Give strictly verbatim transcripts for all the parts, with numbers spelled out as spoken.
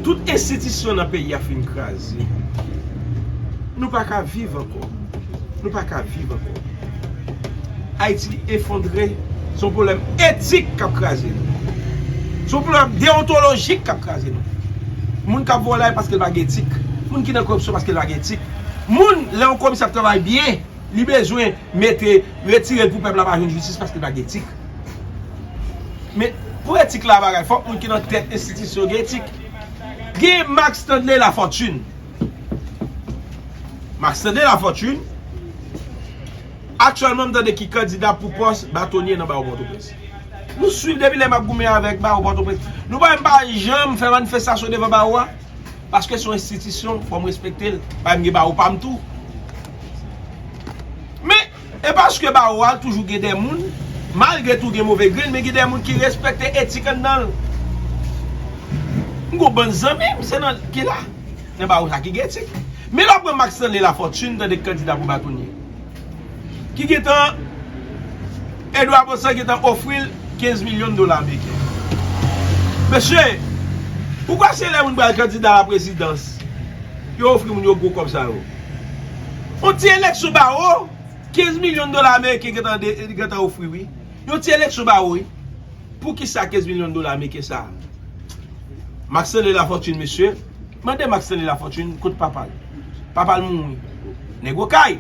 Tout enstitisyon nan peyi a fin kraze. Nou pa ka viv ankò. Nou pa ka viv ankò. Ayiti efondre. Se yon pwoblèm etik k ap kraze nou. Se yon pwoblèm deyontolojik k ap kraze nou. Moun k ap vòlè paske l pa gen etik. Moun ki nan koripsyon paske l pa gen etik. Moun, lè yon komisè ap travay byen, li bezwen mete, retire l pou pèp la pa jwenn jistis paske l pa gen etik. Men, pou etik la bagay, fòk moun ki nan tèt enstitisyon gen etik. Gen Max Stanley Lafortune. Max Stanley Lafortune, aktyèlman, m tande ki kandida pou pòs batonye nan bawo Pòtoprens. Nou swiv depi lè m ap goumen avèk bawo Pòtoprens. Nou pa menm pa janm fè manifestasyon devan bawo a. Paske se yon enstitisyon, fò m respekte l. Bagay m gen bawo pa m tou. Men, e paske bawo a toujou gen de moun, malgre tou gen move grenn, men gen de moun ki respekte etik anndan l. M gon bann zanmi m, se nan ki la, nan bawo sa ki gen etik. Men lè w pran Max Stanley Lafortune, tande kandida pou batonye. Ki gentan, Edouard Baussan gentan ofri l kenz milyon dola ameriken. Mesye, ou kwè se lè moun pral kandida la prezidans, yo ofri moun yo gwo kòb sa yo? Yon ti eleksyon bawo, kenz milyon dola ameriken gentan de-, gentan ofri, wi. Yon ti eleksyon bawo, wi. Poukisa kenz milyon dola ameriken sa a? Max Stanley Lafortune, mesye. Mande Max Stanley Lafortune, kote papa l? Papa l mouri. Nèg Okay.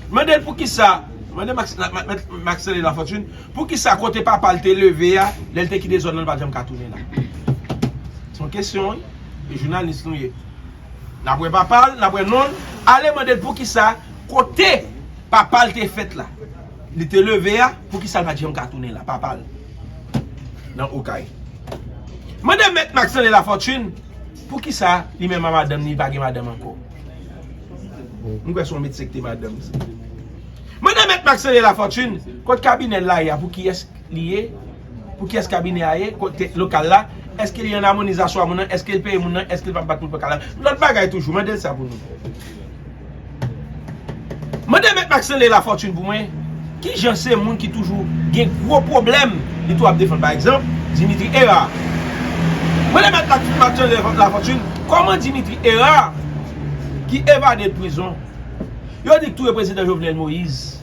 Mande l poukisa, mande Max, Ma-, Ma-, Max Stanley Lafortune, poukisa kote papa l te leve a, lè l te kite zòn nan, l pa t janm ka tounen la? Se yon kesyon, wi. E jounalis nou ye. N ap wè papa l, n ap wè non l. Ale mande l poukisa kote papa l te fèt la, li te leve a, poukisa l pa t janm ka tounen la, papa l, nan Okay. Mande Mèt Max Stanley Lafortune, poukisa li menm a madanm li pa gen madanm ankò? M kwè se yon medsen ki te madanm li. Mande Mèt Max Stanley Lafortune, kot kabinè l la ye a, pou kiyès li ye, pou kiyès kabinè a ye, kote lokal la, èske li an amonizasyon a moun nan, èske l peye moun nan, èske l p ap bat moun lokal la. Lòt bagay toujou, mande l sa pou nou. Mande Mèt Max Stanley Lafortune pou mwen, kijan se moun ki toujou gen gwo pwoblèm, li tou ap defann, pa egzanp, Dimitri Hérard. Mande Mèt Max, Max Stanley Lafortune, kòman Dimitri Hérard, ki evade de prizon, yo di k touye prezidan Jovenel Moïse.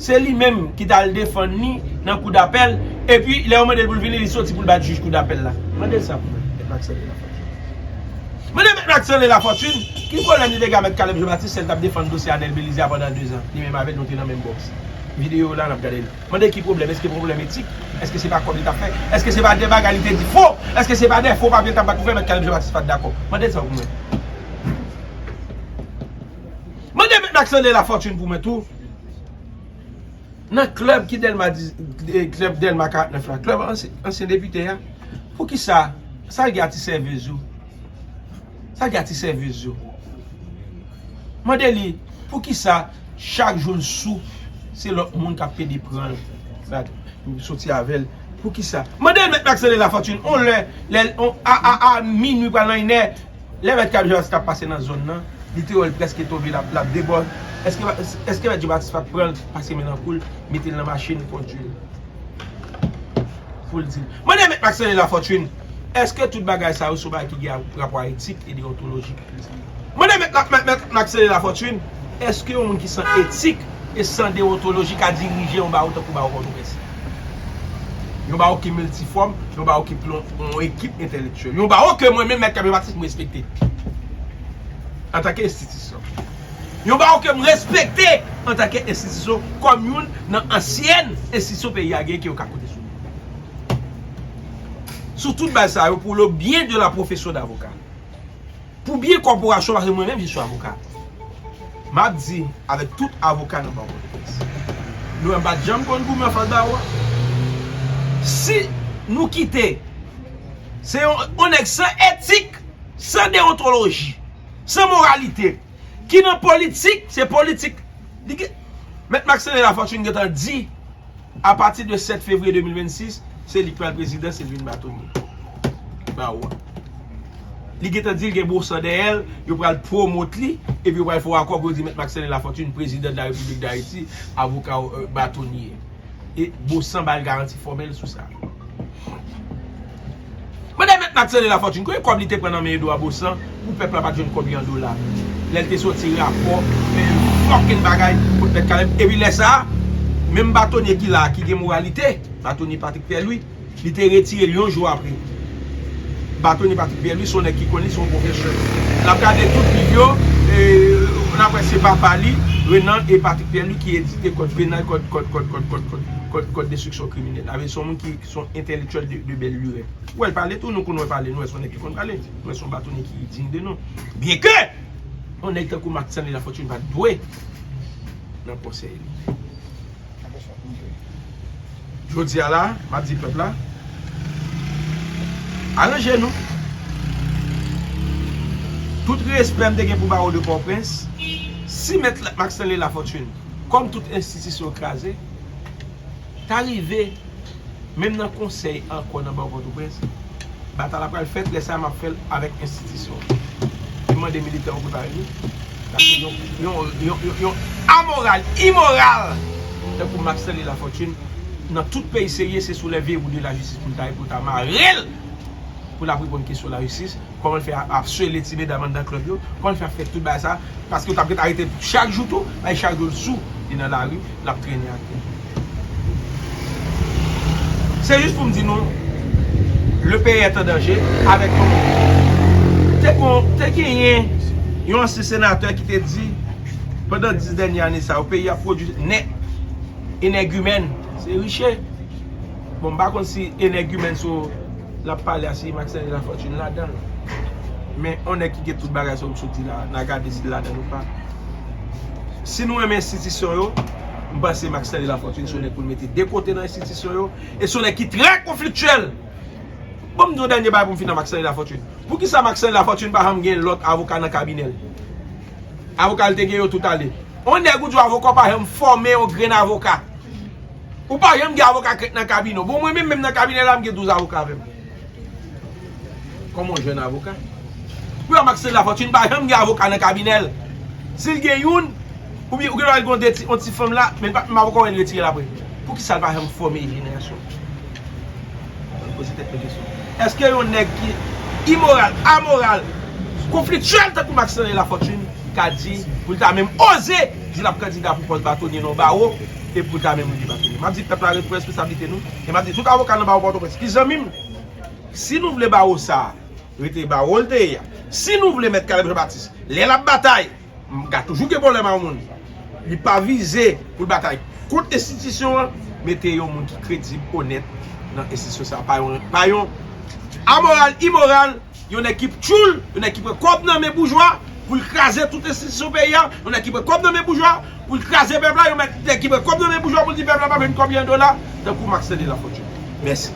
Se li menm ki t al defann li nan kou dapèl, epi lè yo mande l pou l vini, li soti pou l bat jij kou dapèl la. Mande l sa pou mwen, Mèt Max Stanley Lafortune. Mande Mèt Max Stanley Lafortune, ki pwoblèm li te gen avèk Caleb Jean Baptiste, lè l t ap defann dosye Anel Belizaire pandan de zan, li menm avè l, nou te nan menm bòks. Videyo la, n ap gade l. Mande ki pwoblèm, èske pwoblèm etik? Èske se pa kòb li t ap fè? Èske se pa de bagay li te di fo? Èske se pa de fo papye l t ap bat pou fè, Mèt Caleb Jean Baptiste pa t dakò? Mande l sa pou mwen. Mande Mèt Max Stanley Lafortune pou mwen tou. Nan klèb ki Dèlma di-, eh, klèb Dèlma karant nèf la, klèb ansyen, ansyen depite a, poukisa, sa l gen a ti sèvez yo? Sa l gen a ti sèvez yo? Mande li, poukisa chak jou l sou, se lòt moun k ap pede pran l, soti avè l? Poukisa? Mande Mèt Max Stanley Lafortune, on lè, lè, on, a, a, a minwi pral nan inè, lè Mèt Caleb Jean Baptiste t ap pase nan zòn nan, li te wè l prèske tonbe, l ap, l ap debò. Èske, èske Mèt Jean Baptiste pa t pran l, pase men nan kou l, mete l nan machin, kondui l? Pou l di l. Mande Mèt Max Stanley Lafortune, èske tout bagay sa yo se yon bagay ki gen rapò a etik e deyontolojik? Mande Mèt, Mèt, Mèt Max Stanley Lafortune, èske yon moun ki san etik e san deyontoloji ka dirije yon bawo tankou bawo Pòtoprens? Yon bawo ki miltifòm, yon bawo ki plon, yon ekip entèlektyèl. Yon bawo ke mwen menm, Mèt Caleb Jean Baptiste, m respekte antanke enstitisyon. Yon bawo ke m respekte antanke enstitisyon, kòm youn nan ansyèn enstitisyon peyi a genyen ke yo ka konte sou li. Sou tout baz sa yo, pour le bien de la profession d'avocat. Pou byen kòporasyon, paske mwen menm, je suis avocat. M ap di avèk tout avoka nan bawo Pòtoprens, nou menm pa t janm konn goumen anfas bawo a. Si nou kite, se yon, yon nèg san etik, san deyontoloji, san moralite, ki nan politik, se politik. Li gen, Mèt Max Stanley Lafortune gentan di, apati de sèt fevriye de mil vennsis, se li k pral prezidan, se li vin batonye bawo a. Li gentan di l gen Baussan dèyè l, yo pral pwomot li, epi yo pral fè yon akò pou yo di Mèt Max Stanley Lafortune, prezidan de la Repiblik d Ayiti, avoka, euh, batonye. E Baussan ba l garanti fòmèl sou sa. Mande Mèt Max Stanley Lafortune, konbyen kòb li te pran nan men Edouard Baussan pou pèp la pa t jwenn kòb li an dola? Lè l te soti rapò, men fucking bagay, pou tèt kalèm. Epi lè sa a, menm batonye ki la a, ki gen moralite, batonye Patrick Pierre-Louis, li te retire l yon jou apre. Batonye Patrick Pierre-Louis, se yon nèg ki konn li, se yon pwofesè. L ap gade tout liv yo, e, n ap wè se papa li, Renan e Patrick Pierre-Louis ki edite kòd penal, kòd, kòd, kòd, kòd, kòd, kòd, kòd, kòd, kòd enstriksyon kriminèl. Avè se yon moun ki, ki se yon entèlektyèl de, de bèl lurè. Ou wè l pale tou, nou konn wè pale, nou wè se yon nèg ki konn pale. Nou wè se yon batonye ki digne de non. Byenke yon nèg tankou Max Stanley Lafortune pa t dwe nan konsèy li. Jodi a la, m ap di pèp la, aranje nou. Tout respè m te gen pou bawo de Pòtoprens, si mèt Max Stanley Lafortune, kòm tout enstitisyon yo kraze, ta rive menm nan konsèy ankò nan bawo Pòtoprens, batay la pral fèt, lè sa a m ap fè l avèk enstitisyon. M mande militè yo prepare nou. Paske yon, yon, yon, yon, yon amoral, imoral, tankou Max Stanley Lafortune, nan tout peyi serye, se sou les verrous de la justice pou l ta ye, pou l ta mare l, pou l ap reponn kesyon lajistis. Kòman l fè ap, ap sele ti medam anndan klèb yo? Kòman l fè ap fè tout bagay sa? Paske yo t ap gentan arete l chak jou tou, bay chak jou l sou, li nan lari, l ap trennen atè. Se jis pou m di nou, le pays est en danger avèk yon moun. Te kon, te genyen yon ansyen senatè ki te di, pandan dis dènye ane sa yo, peyi a pwodui nè, enègimèn, se riche. Bon, m pa konn si enègimèn so l ap pale a, si Max Stanley Lafortune ladan l. Men, yon nèg ki gen tout bagay sa yo m sot di la, n a gade si l ladan l ou pa. Si nou renmen enstitisyon yo, m panse Max Stanley Lafortune se yon nèg pou n mete de kote nan enstitisyon yo, e se yon nèg ki trè konfliktyèl. Bon, m di yon dènye bagay pou m fini ak Max Stanley Lafortune. Poukisa Max Stanley Lafortune pa janm gen lòt avoka nan kabinè l? Avoka l te gen yo tout ale. Yon nèg ou di w avoka w pa janm fòme yon grenn avoka. Ou pa janm gen avoka krèk nan kabinè w. Bon, mwen menm, menm nan kabinè la, m gen douz avoka avè m. Kòm yon jèn avoka. Pou yon Max Stanley Lafortune pa janm gen avoka nan kabinè l. Si l gen youn, oubyen ou gen dwa gen yon ti, yon ti fanm la, men pa, m avoka w retire l apre. Poukisa l pa janm fòme jenerasyon? Mwen poze tèt mwen kesyon. Èske yon nèg ki imoral, amoral, konfliktyèl tankou Max Stanley Lafortune ka di pou l ta menm oze di l ap kandida pou pòs batonye nan bawo e pou l ta menm rive batonye? M ap di pèp la ret pran responsablite nou e m ap di tout avoka nan bawo Pòtoprens ki zanmi m, si nou vle bawo sa a rete bawo l te ye a, si nou vle mèt Caleb Jean Baptiste, lè l ap batay, m ka toujou gen pwoblèm ak yon moun. Li pa vize pou l batay kont enstitisyon an, mete yon moun ki kredib, onèt nan enstitisyon sa a. Pa yon, pa yon amoral, imoral, yon nèg ki tchoul, yon nèg ki pran kòb nan men boujwa pou l kraze tout enstitisyon peyi a, yon nèg ki pran kòb nan men boujwa pou l kraze pèp la, yon nèg ki pran kòb nan men boujwa pou l di pèp la pa jwenn kòb li an dola, tankou Max Stanley Lafortune. Mèsi.